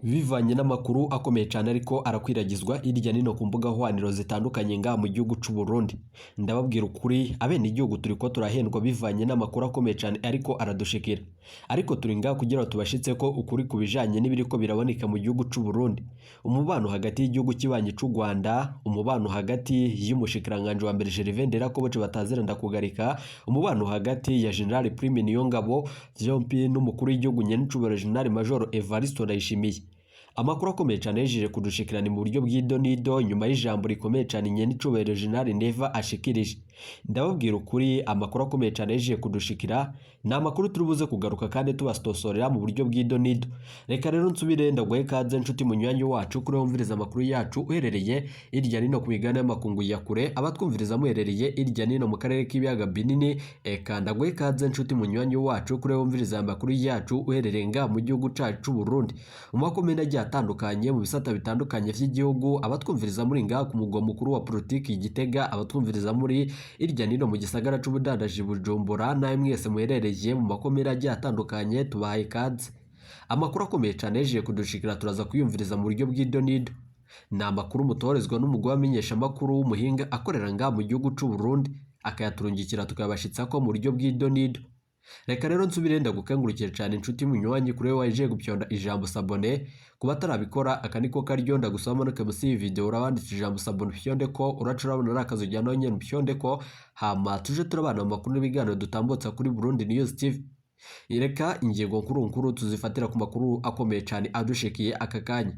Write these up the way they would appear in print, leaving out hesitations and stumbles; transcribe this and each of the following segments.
Bivanye n'amakuru akomeye cane ariko arakwiragizwa hirya nino ku mbuga hwaniro zitandukanye ngaha mu gihugu c'u Burundi. Ndababwira ukuri, abenegihugu turiko turahendwa bivanye n'amakuru akomeye cane ariko aradushikira. Ariko turi ngaha kugira ngo tubashitseko ukuri ku bijanye n'ibiriko biraboneka mu gihugu c'u Burundi. Umubano hagati y'igihugu kibanyi c'u Rwanda, umubano hagati y'umushikiranganji wa mbere Gervais Nderakobuce batazira ndakugarika, umubano hagati ya General Prime Niyongabo vyompi n'umukuru w'igihugu nyenicubahiro General Major Evariste Ndayishimiye. Amakuru akomeye cane yejeje kudushikirana mu buryo bw'idonido nyuma y'ijambo rikomeye cane nyenicubahiro General Neva ashikirije. Ndababwira ukuri, amakuru akomeye cane yejeje kudushikira ni amakuru turi buze kugaruka kandi tubatosorera mu buryo bw'idonido. Reka rero nsubire ndaguhe ikaze nshuti munywanyi wacu kuri wumviriza amakuru yacu uherereye hirya nino ku migabane y'amakungu ya kure, abatwumviriza muherereye hirya nino mu karere k'ibiyaga binini. Eka ndaguhe ikaze nshuti munywanyi wacu kuri wumviriza amakuru yacu uherereye ngaha mu gihugu cacu c'u Burundi, mu makomine agiye atandukanye, mu bisata bitandukanye vy'igihugu, abatwumviriza muri ngaha ku mugwa mukuru wa politiki Gitega, abatwumviriza muri hirya nino mu gisagara c'ubudandaji Bujumbura, nawe mwese muherereye mu makomine agiye atandukanye, tubahaye ikaze. Amakuru akomeye cane yejeje kudushikira turaza kuyumviriza mu buryo bw'idonido. Ni amakuru mutorezwa n'umugwi w'amenyeshamakuru w'umuhinga akorera ngaha mu gihugu c'u Burundi, akayaturungikira tukayabashitsako mu buryo bw'idonido. Reka rero nsubire ndagukangurukire cane inshuti munywanyi kuri wewe waje gupyonda ijambo s'abonner. Ku batarabikora, aka niko karyo ndagusaba manuke musi y'iyi video urabanditse ijambo s'abonner, upyonde ko uraca urabona ari akazu ujyana nyene, upyonde ko, hama tuje turabana mu makuru n'ibiganiro dutambutsa kuri Burundi News TV. Reka ingingo nkuru nkuru tuzifatira ku makuru akomeye cane adushikiye aka kanya.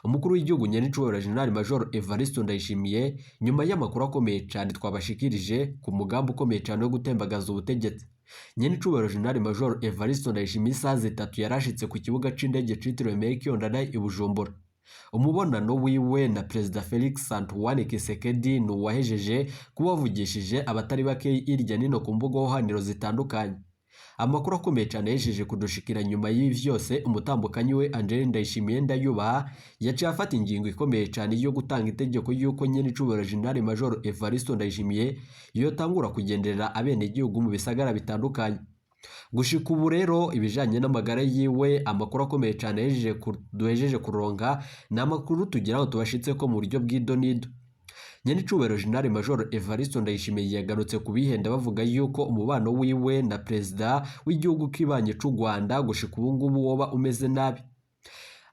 Umukuru w'igihugu nyenicubahiro General Major Evariste Ndayishimiye, nyuma y'amakuru akomeye cane twabashikirije ku mugambi ukomeye cane wo gutembagaza ubutegetsi, nyenicubahiro General Major Evariste Ndayishimiye isaha 3 yarashitse ku kibuga c'indege citiriwe Melchior Ndadaye i Bujumbura. Umubonano wiwe na Perezida Felix Antoine Tshisekedi ni uwahejeje kubavugishije abatari bake hirya nino ku mbuga hwaniro zitandukanye. Amakuru akomeye cane yejeje kudushikira nyuma y'ibi vyose, umutambukanyi we Angeline Ndayishimiye Ndayubaha yaciye afata ingingo ikomeye cane yo gutanga itegeko y'uko nyenicubahiro General Major Evariste Ndayishimiye yotangura kugenderera abenegihugu mu bisagara bitandukanye. Gushika ubu rero, ibijanye n'amagara yiwe, amakuru akomeye cane duhejeje kuronka ni amakuru tugira ngo tubashitseko mu buryo bw'idonido. Nyenicubahiro General Major Evariste Ndayishimiye yagarutse ku bihenda bavuga yuko umubano wiwe na perezida w'igihugu kibanyi c'u Rwanda gushika ubu ngubu woba umeze nabi.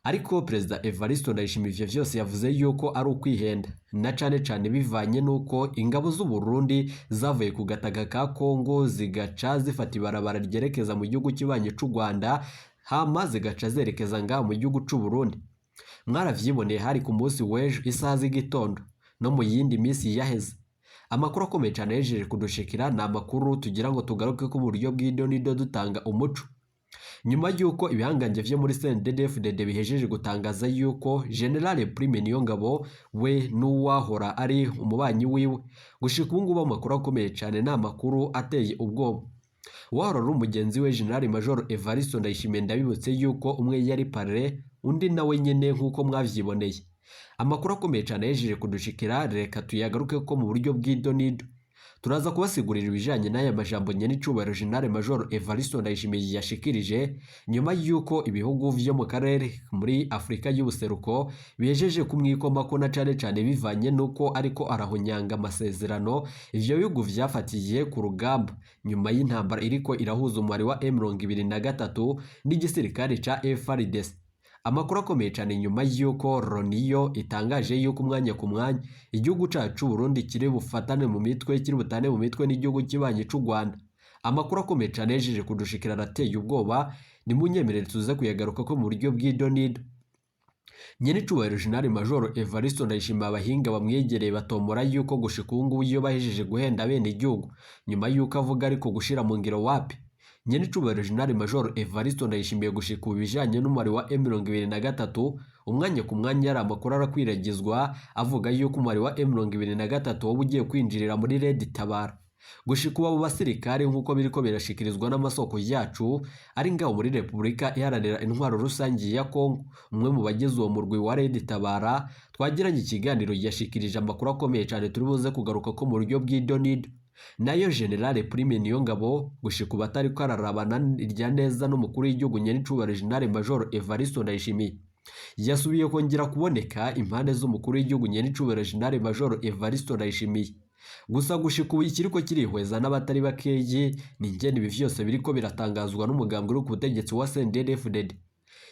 Ariko Perezida Evariste Ndayishimiye ivyo vyose yavuze yuko ari ukwihenda, na cane cane bivanye n'uko ingabo z'u Burundi zavuye ku gataka ka Kongo zigaca zifata ibarabara ryerekeza mu gihugu kibanyi c'u Rwanda, hama zigaca zerekeza ngaha mu gihugu c'u Burundi. Mwaravyiboneye, hari ku munsi w'ejo isaha z'igitondo no mu yindi minsi yaheze. Amakuru akomeye cane yejeje kudushikira ni amakuru tugira ngo tugaruke ku buryo bw'idonido dutanga umuco. Nyuma y'uko ibihangange vyo muri CNDD-FDD bihejeje gutangaza yuko General Prime Niyongabo we n'uwahora ari umubanyi wiwe, gushika ubu ngubu amakuru akomeye cane ni amakuru ateye ubwoba. Uwahora ari umugenzi we General Major Evariste Ndayishimiye, ndabibutse yuko umwe yari parrain, undi nawe nyene nk'uko mwavyiboneye. Amakuru akomeye cane yejeje kudushikira, reka tuyagaruke ko mu buryo bw'idonido. Turaza kubasigurira ibijanye n'aya majambo nyenicubahiro General Major Evariste Ndayishimiye yashikirije nyuma y'uko ibihugu vyo mu karere muri Afurika y'ubuseruko bihejeje kumwikomako, na cane cane bivanye n'uko ariko arahonyanga amasezerano ivyo bihugu vyafatiye ku rugamba nyuma y'intambara iriko irahuza umubare wa M23 n'igisirikare ca FARDC. Amakuru akomeye cane nyuma y'uko Loni itangaje yuko umwanya ku mwanya igihugu cacu Burundi kiri bufatane mu mitwe, kiri butane mu mitwe n'igihugu kibanyi c'u Rwanda. Amakuru akomeye cane yejeje kudushikira arateye ubwoba, nimunyemerere tuze kuyagaruka ko mu buryo bw'idonido. Nyenicubahiro General Major Evariste Ndayishimiye, abahinga bamwegereye batomora yuko gushika ubu ngubu iyo bahejeje guhenda abenegihugu nyuma yuko avuga ariko gushira mu ngiro wapi. Nyenicubahiro General Major Evariste Ndayishimiye gushika ubu bijanye n'umubare wa M23, umwanya ku mwanya yari amakuru arakwiragizwa avuga yuko umubare wa M23 woba ugiye kwinjirira muri Red Tabara. Gushika ubu abo basirikare, nk'uko biriko birashikirizwa n'amasoko yacu ari ngaho muri Repubulika Iharanira Intwaro Rusange ya Kongo, umwe mu bagize uwo murwi wa Red Tabara twagiranye ikiganiro yashikirije amakuru akomeye cane turi buze kugaruka ko mu buryo bw'idonido. Nayo General Prime Niyongabo gushika ubu atariko ararabana irya neza n'umukuru w'igihugu nyenicubahiro General Major Evariste Ndayishimiye. Yasubiye kongera kuboneka impande z'umukuru w'igihugu nyenicubahiro Jenerali Major Evariste Ndayishimiye. Gusa gushika ubu ikiriko kirihweza n'abatari bakeyi ni ingene ibi vyose biriko biratangazwa n'umugambwe uri ku butegetsi wa CNDD-FDD.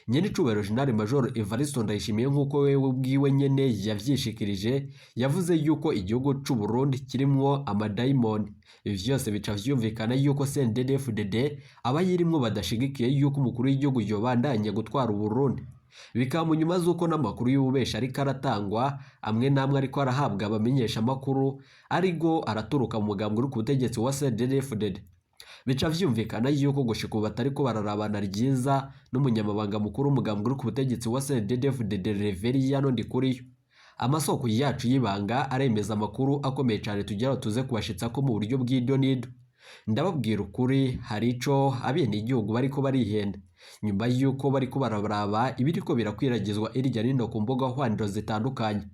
Nyenicubahiro Jenerali Major Evariste Ndayishimiye, nk'uko wewe ubwiwe nyene yavyishikirije, yavuze yuko igihugu c'u Burundi kirimwo amadayimoni. Ibi vyose bica vyumvikana yuko CNDD-FDD abayirimwo badashigikiye yuko umukuru w'igihugu yobandanya gutwara Uburundi. Bikaba mu nyuma z'uko n'amakuru y'ububesha ariko aratangwa amwe n'amwe ariko arahabwa abamenyesha amakuru ariko araturuka mu mugambwe uri ku butegetsi wa CNDD-FDD. Bica vyumvikana yuko gushika ubu batariko bararabana ryiza n'umunyamabanga mukuru w'umugambwe uri ku butegetsi wa CNDD-FDD Reveriyano Ndikuriyo. Amasoko yacu y'ibanga aremeza amakuru akomeye cane tugira tuze kubashitsa ko mu buryo bw'idonido. Ndababwira ukuri, hari ico abenegihugu bariko barihenda nyuma y'uko bariko bararaba ibiriko birakwiragizwa irya nino ku mbuga hwaniro zitandukanye.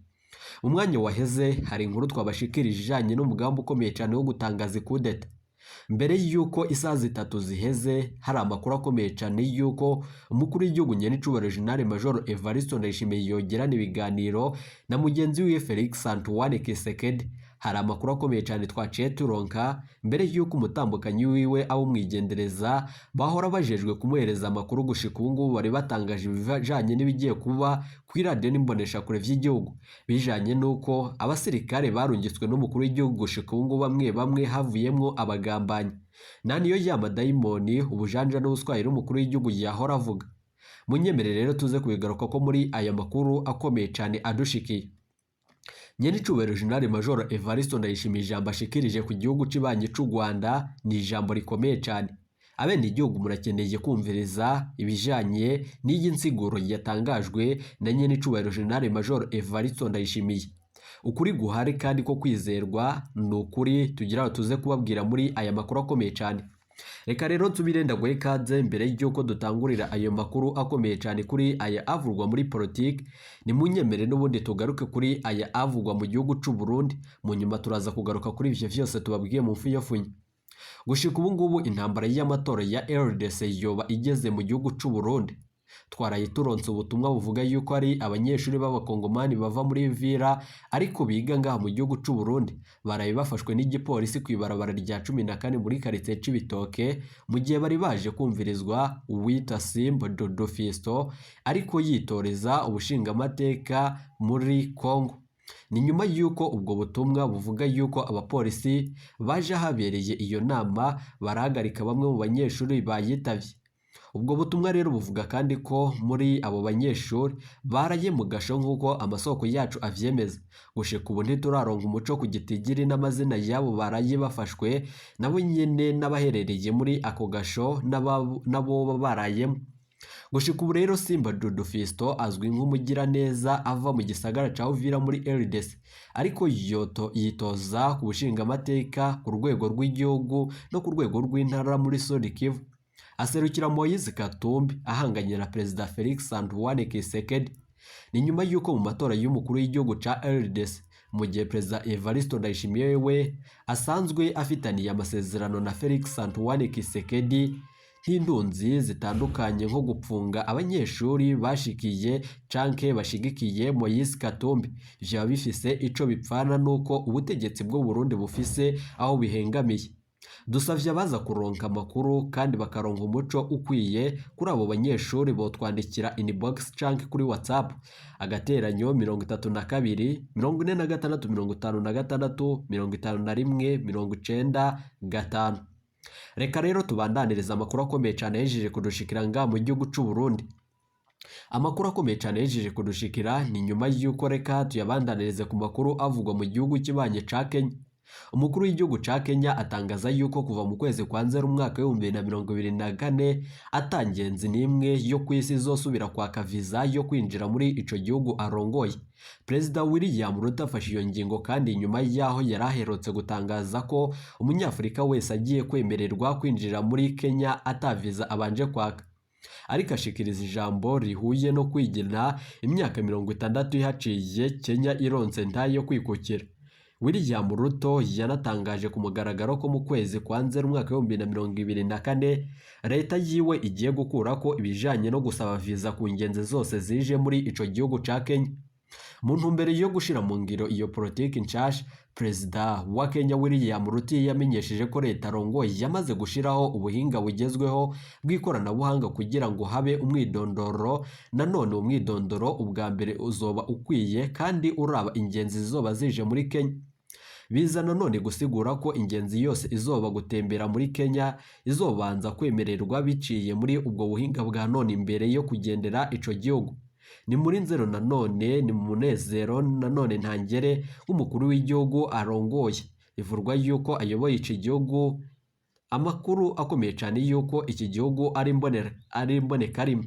Mu mwanya waheze hari inkuru twabashikirije ijanye n'umugambi ukomeye cane wo gutangaza ikudeta. Mbere y'uko isaha 3 ziheze hari amakuru akomeye cane y'uko umukuru w'igihugu nyenicubahiro Jenerali Major Evariste Ndayishimiye yogirana ibiganiro na mugenzi wiwe Felix Antoine Tshisekedi. Hari amakuru akomeye cane twaciye turonka mbere y'uko umutambukanyi wiwe awumwigendereza bahora bajejwe kumuhereza amakuru. Gushika ubu ngubu bari batangaje ibijanye n'ibigiye kuba kw'iradiyo n'imboneshakure vy'igihugu, bijanye n'uko abasirikare barungitswe n'umukuru w'igihugu gushika ubu ngubu bamwe bamwe havuyemwo abagambanyi. Na niyo ya madayimoni, ubujanja n'ubuswahili umukuru w'igihugu yahora avuga. Munyemere rero tuze kubigaruka ko muri aya makuru akomeye cane adushikiye. Nyenicubahiro Jenerali Major Evariste Ndayishimiye ijambo ashikirije ku gihugu cibanyi c'u Rwanda ni ijambo rikomeye cane. Abenegihugu murakeneye kumviriza ibijanye n'iyi nsiguro yatangajwe na Nyenicubahiro Jenerali Major Evariste Ndayishimiye. Ukuri guhari kandi ko kwizerwa ni ukuri tugira tuze kubabwira muri aya makuru akomeye cane. Reka rero nsubire ndaguhe ikaze mbere y'uko dutangurira ayo makuru akomeye cyane kuri aya avugwa muri politiki. Ni munyemere n'ubundi tugaruke kuri aya avugwa mu gihugu c'u Burundi, mu nyuma turaza kugaruka kuri ivyo vyose tubabwiye mu mfunyafunyo. Gushika ubu ngubu intambara y'amatora ya RDC yoba igeze mu gihugu c'u Burundi. Twaraye turonse ubutumwa buvuga yuko ari abanyeshuri b'abakongomani bava muri Vira ariko biga ngaha mu gihugu c'u Burundi baraye bafashwe n'igipolisi kw'ibarabara rya 14 muri quartier Cibitoke mu gihe bari baje kumvirizwa uwita Simba Dodo Fisto ariko yitoreza ubushingamateka muri Congo. Ni nyuma y'uko ubwo butumwa buvuga yuko abapolisi baje ahabereye iyo nama barahagarika bamwe mu banyeshuri bayitavye. Ubwo butumwa rero buvuga kandi ko muri abo banyeshuri baraye mu gasho nk'uko amasoko yacu avyemeza. Gushika ubu ntituraronka umuco ku gitigiri n'amazina y'abo baraye bafashwe nabo nyene n'abaherereye muri ako gasho n'abo barayemo. Gushika ubu rero Simba Dudu Fisto azwi nk'umugiraneza ava mu gisagara ca Uvira muri RDC, ariko yitoza ku bushingamateka ku rwego rw'igihugu no ku rwego rw'intara muri Sud Kivu. Aserukira Moise Katumbi ahanganye na Perezida Felix Antoine Tshisekedi. Ni nyuma y'uko mu matora y'umukuru w'igihugu ca RDC, mu gihe Perezida Evariste Ndayishimiye we asanzwe afitaniye amasezerano na Felix Antoine Tshisekedi nk'indunzi zitandukanye nko gupfunga abanyeshuri bashikiye canke bashigikiye Moise Katumbi, vyaba bifise ico bipfana nuko ubutegetsi bw'u Burundi bufise aho bihengamiye. Dusavye abaza kuronka amakuru kandi bakaronka umuco ukwiye kuri abo banyeshuri botwandikira inbox canke kuri WhatsApp agateranyo 32 46 56 51 95. Reka rero tubandaniriza amakuru akomeye cane yejeje kudushikira nga mu gihugu c'u Burundi. Amakuru akomeye cane yejeje kudushikira ni nyuma y'uko reka tuyabandanirize ku makuru avugwa mu gihugu kibanye ca Kenya. Umukuru w'igihugu ca Kenya atangaza yuko kuva mu kwezi kwa Nzeri umwaka w'2024 atangenzi n'imwe yo kw'isi izosubira kwaka viza yo kwinjira muri ico gihugu arongoye. Perezida William Ruto afashe iyo ngingo kandi nyuma y'aho yari aherutse gutangaza ko umunyafurika wese agiye kwemererwa kwinjira muri Kenya ata viza abanje kwaka. Ariko ashikiriza ijambo rihuye no kwigina imyaka 60 ihaciye Kenya ironse ntayo yo kwikukira. William Ruto yanatangaje ku mugaragaro ko mu kwezi kwa Nzeri umwaka w'2024 leta yiwe igiye gukurako ibijanye no gusaba viza ku ngenzi zose zije muri ico gihugu ca Kenya. Mu ntumbero yo gushira mu ngiro iyo politiki nshasha, Perezida wa Kenya William Ruto yamenyesheje ko leta arongoye yamaze gushiraho ubuhinga bugezweho bw'ikoranabuhanga kugira ngo habe umwidondoro. Nanone umwidondoro ubwa mbere uzoba ukwiye kandi uraba ingenzi zizoba zije muri Kenya. Biza nanone gusigura ko ingenzi yose izoba gutembera muri Kenya izobanza kwemererwa biciye muri ubwo buhinga bwa none imbere yo kugendera ico gihugu. Ni muri Nzero nanone ni mu munezero nanone ntangere w'umukuru w'igihugu arongoye. Bivurwa yuko ayoboye iki gihugu, amakuru akomeye cyane yuko iki gihugu ari imbonekarimwe.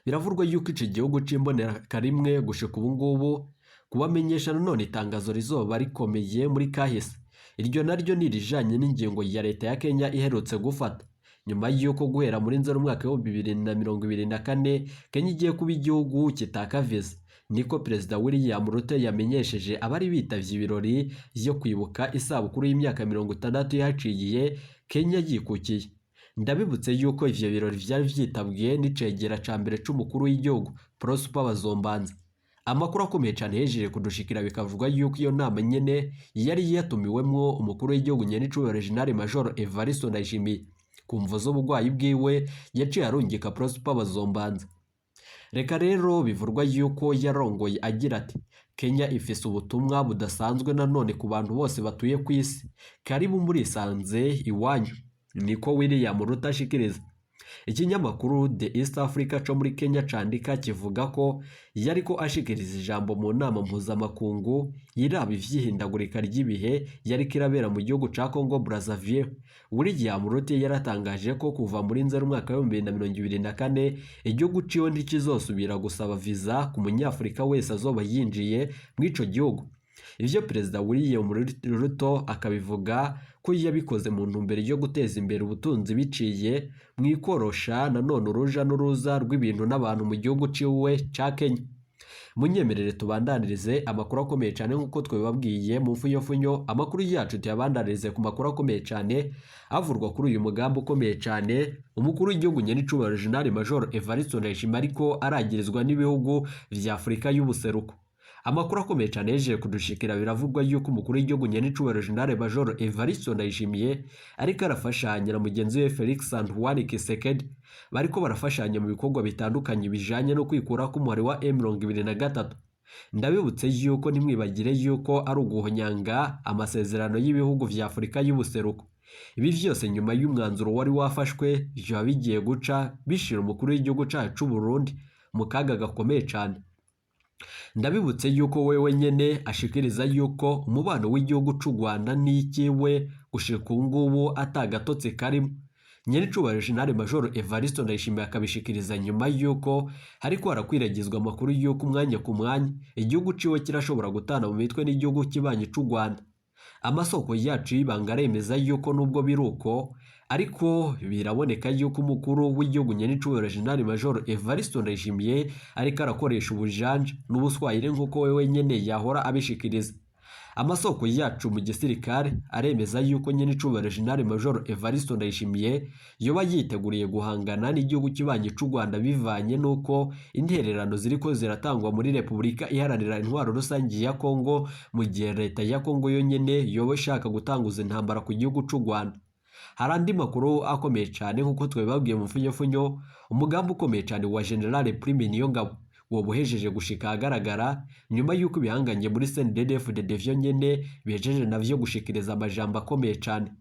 Biravurwa yuko iki gihugu c'imbonekarimwe gushika ubu ngubu. Kubamenyesha nanone itangazo rizoba rikomeye muri kahise. Iryo naryo ni irijanye n'ingingo ya leta ya Kenya iherutse gufata nyuma y'uko guhera muri Nzeri umwaka w'2024 Kenya igiye kuba igihugu kitaka visa. Niko Perezida William Ruto yamenyesheje abari bitavye ibirori vyo kwibuka isabukuru y'imyaka 60 yaciye Kenya yikukiye. Ndabibutse yuko ivyo birori vyari vyitabwiye n'icegera ca mbere c'umukuru w'igihugu Prosper Bazombanza. Amakuru akomeye cyane yejeje kudushikira bikavugwa yuko iyo nama nyene yari yatumiwemwo umukuru w'igihugu nyenicubahiro General Major Evariste Ndayishimiye. Ku mvo z'ubugwayi bwiwe yaciye arungika Prosper Bazombanza. Reka rero bivurwa yuko yarongoye agira ati: Kenya ifise ubutumwa budasanzwe nanone ku bantu bose batuye ku isi. Karibu murisanze iwanyu. Niko William Ruto ashikiriza. Ikinyamakuru The East Africa co muri Kenya candika kivuga ko yariko ashikiriza ijambo mu nama mpuzamakungu yiraba ivy'ihindagurika ry'ibihe yariko irabera mu gihugu ca Congo Brazzaville. William Ruto yaratangaje ko kuva muri Nzeri umwaka w'2024 igihugu ciwe ntikizosubira gusaba viza ku munyafurika wese azoba yinjiye mw'ico gihugu. Ivyo Perezida William Ruto akabivuga ko yabikoze mu ntumbero yo guteza imbere ubutunzi biciye mu ikorosha nanone uruja n'uruza rw'ibintu n'abantu mu gihugu ciwe ca Kenya. Munyemerere tubandanirize amakuru akomeye cyane nk'uko twabibabwiye mu mfunyofunyo. Amakuru yacu tuyabandanirize ku makuru akomeye cyane avurwa kuri uyu mugambi ukomeye cyane umukuru w'igihugu nyenicubahiro General Major Evariste Ndayishimiye ariko aragirizwa n'ibihugu vya Afurika y'ubuseruko. Amakuru akomeye cyane yejeje kudushikira biravugwa yuko umukuru w'igihugu nyenicubahiro General Major Evariste Ndayishimiye ariko arafashanya na mugenzi we Felix Antoine Tshisekedi. Bariko barafashanya mu bikorwa bitandukanye bijanye no kwikura k'umuhari wa M23. Ndabibutse yuko ntimwibagire yuko ari uguhonyanga amasezerano y'ibihugu vya Afurika y'ubuseruko. Ibi vyose nyuma y'umwanzuro wari wafashwe vyoba bigiye guca bishira umukuru w'igihugu cacu c'u Burundi mu kaga gakomeye cane. Ndabibutse yuko wewe nyene ashikiriza yuko umubano w'igihugu c'u Rwanda n'ikiwe gushika ubu ngubu atagatotsi karimo. Nyenicubahiro General Major Evariste Ndayishimiye akabishikiriza nyuma yuko hariko harakwiragizwa amakuru yuko umwanya ku mwanya igihugu ciwe kirashobora gutana mu mitwe n'igihugu kibanyi c'u Rwanda. Amasoko yacu y'ibanga aremeza yuko nubwo biruko ariko biraboneka yuko umukuru w'igihugu nyenicubahiro General Major Evariste Ndayishimiye ariko arakoresha ubujanja n'ubuswahili nk'uko wewe nyene yahora abishikiriza. Amasoko yacu mu gisirikare aremeza yuko nyenicubahiro General Major Evariste Ndayishimiye yoba yiteguriye guhangana n'igihugu kibanyi c'u Rwanda bivanye n'uko intererano ziriko ziratangwa muri Repubulika Iharanira Intwaro Rusange ya Kongo, mu gihe leta ya Kongo yonyene yoba ishaka gutanguza intambara ku gihugu c'u Rwanda. Hari andi makuru akomeye cyane nk'uko twabibabwiye mu mfunyofunyo, umugambi ukomeye cyane wa General Prime Niyongabo woba uhejeje gushika ahagaragara nyuma y'uko ibihanganye muri CNDD-FDD vyo nyene bihejeje navyo gushikiriza amajambo akomeye cyane.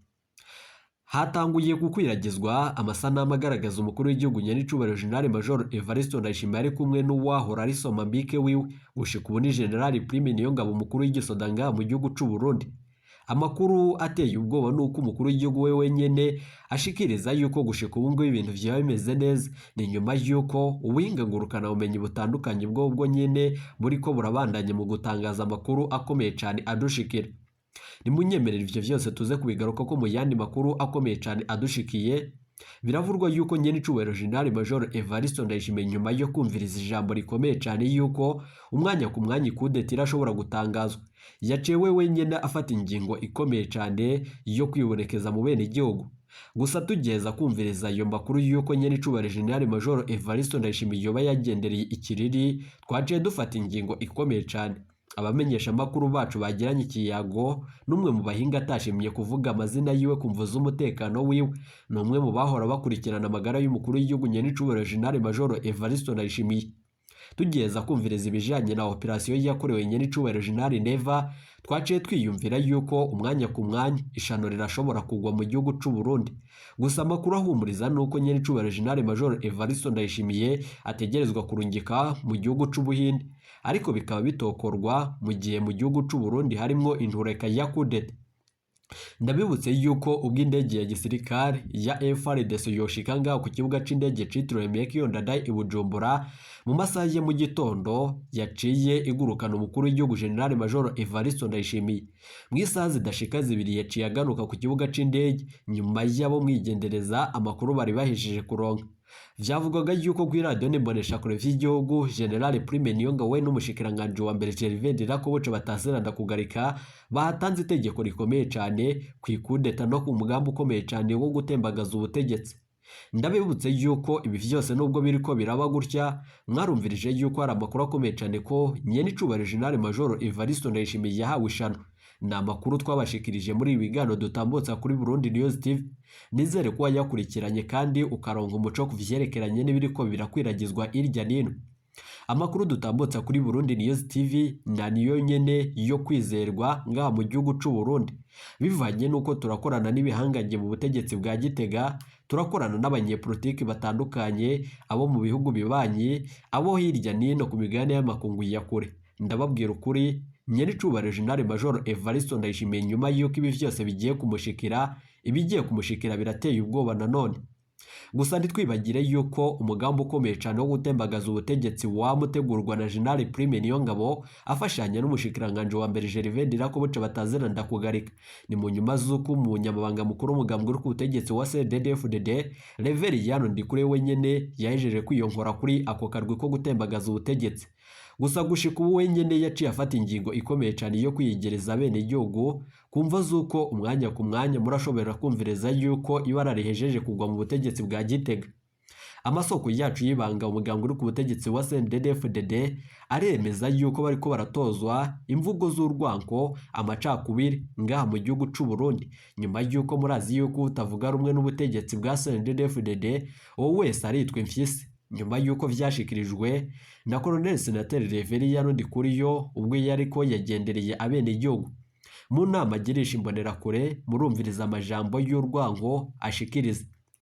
Hatanguye gukwiragizwa amasanamu agaragaza umukuru w'igihugu nyenicubahiro General Major Evariste Ndayishimiye ari kumwe n'uwahora ari Somambike wiwe gushika ubu ni General Prime Niyongabo umukuru w'igisoda ngaha mu gihugu c'u Burundi. Amakuru ateye ubwoba nuko umukuru w'igihugu we wenyene ashikiriza yuko gushika ubu ngubu ibintu vyaba bimeze neza. Ni nyuma yuko ubuhinga ngurukana bumenyi butandukanye bwo nyene buriko burabandanya mu gutangaza amakuru akomeye cane adushikira. Nimunyemerere ivyo vyose tuze kubigaruka ko mu yandi makuru akomeye cane adushikiye. Biravurwa yuko nyenicubahiro General Major Evariste Ndayishimiye, nyuma yo kumviriza ijambo rikomeye cyane yuko umwanya ku mwanya kudeta irashobora gutangazwa, yaciye we wenyine afata ingingo ikomeye cyane yo kwibonekeza mu bene igihugu. Gusa tugeza kumviriza ayo makuru yuko nyenicubahiro General Major Evariste Ndayishimiye yoba yagendereye ikiriri, twaciye dufata ingingo ikomeye cyane. Abamenyesha amakuru bacu bagiranye ikiyago n'umwe mu bahinga atashimye kuvuga amazina yiwe ku mvu z'umutekano wiwe, ni umwe mu bahora bakurikirana amagara y'umukuru w'igihugu nyenicubahiro General Major Evariste Ndayishimiye. Tugeza kumviriza ibijanye na operasiyo yakorewe nyenicubahiro General Neva, twaciye twiyumvira yuko umwanya ku mwanya ishano rirashobora kugwa mu gihugu c'u Burundi. Gusa amakuru ahumuriza nuko nyenicubahiro General Major Evariste Ndayishimiye ategerezwa kurungika mu gihugu c'u Buhinde, ariko bikaba bitokorwa mu gihe mu gihugu c'u Burundi harimwo intureka ya kudeta. Ndabibutse yuko ubwo indege ya gisirikare ya FARDC yoshika ngaho ku kibuga c'indege citiriwe Melchior Ndadaye i Bujumbura mu masaha ya mu gitondo, yaciye igurukana umukuru w'igihugu General Major Evariste Ndayishimiye. Mu isaha zidashika 2 yaciye agaruka ku kibuga c'indege nyuma y'abo mwigendereza amakuru bari bahejeje kuronka. Vyavugwaga yuko kuri radiyo n'imboneshakure vy'igihugu General Prime Niyongabo we n'umushikiranganji wa mbere Gervais Ndirakobuca bataziranda kugarika bahatanze itegeko rikomeye cane ku ikudeta no ku mugambi ukomeye cane wo gutembagaza ubutegetsi. Ndabibutse yuko ibi vyose nubwo biriko biraba gutya, mwarumvirije yuko hari amakuru akomeye cane ko nyenicubahiro General Major Evariste Ndayishimiye yahawe ishano. Ni amakuru twabashikirije muri ibi biganiro dutambutsa kuri Burundi News TV. Nizere ko wayakurikiranye kandi ukaronka umuco ku vyerekeranye n'ibiriko birakwiragizwa irya nino. Amakuru dutambutsa kuri Burundi News TV na niyo nyene yo kwizerwa ngaha mu gihugu c'u Burundi, bivanye nuko turakorana n'ibihangange mu butegetsi bwa Gitega, turakorana n'abanyepolitiki batandukanye, abo mu bihugu bibanyi, abo hirya nino ku migabane y'amakungu ya kure. Ndababwira ukuri, nyenicubahiro General Major Evariste Ndayishimiye nyuma y'uko ibi vyose bigiye kumushikira, ibigiye kumushikira birateye ubwoba nanone. Gusa ntitwibagire yuko umugambi ukomeye cyane wo gutembagaza ubutegetsi wamutegurwa na General Prime Niyongabo afashanya n'umushikiranganji wa mbere Gervais Ndirakobuca bataziranda kugarika. Ni mu nyuma z'uko umunyamabanga mukuru w'umugambwe uri ku butegetsi wa CNDD-FDD Reveriyano Ndikure wenyene yahejeje kwiyonkora kuri ako karwi ko gutembagaza ubutegetsi. Gusa gushika ubu wenyene yaciye afata ingingo ikomeye cyane yo kwiyegereza bene igihugu kumva z'uko umwanya ku mwanya murashobora kumviriza yuko ibara rihejeje kugwa mu butegetsi bwa Gitega. Amasoko yacu y'ibanga umugambwe uri ku butegetsi wa CNDD-FDD aremeza yuko bariko baratozwa imvugo z'urwanko, amacakubiri ngaha mu gihugu c'u Burundi, nyuma yuko murazi yuko utavuga rumwe n'ubutegetsi bwa CNDD-FDD uwo wese aritwa imfyisi, nyuma yuko vyashikirijwe na Colonel Senateri Reveriyano Ndikuriyo ubwo yariko yagendereye abene igihugu mu nama agirisha imbonerakure. Murumviriza amajambo y'urwango ashikiriza.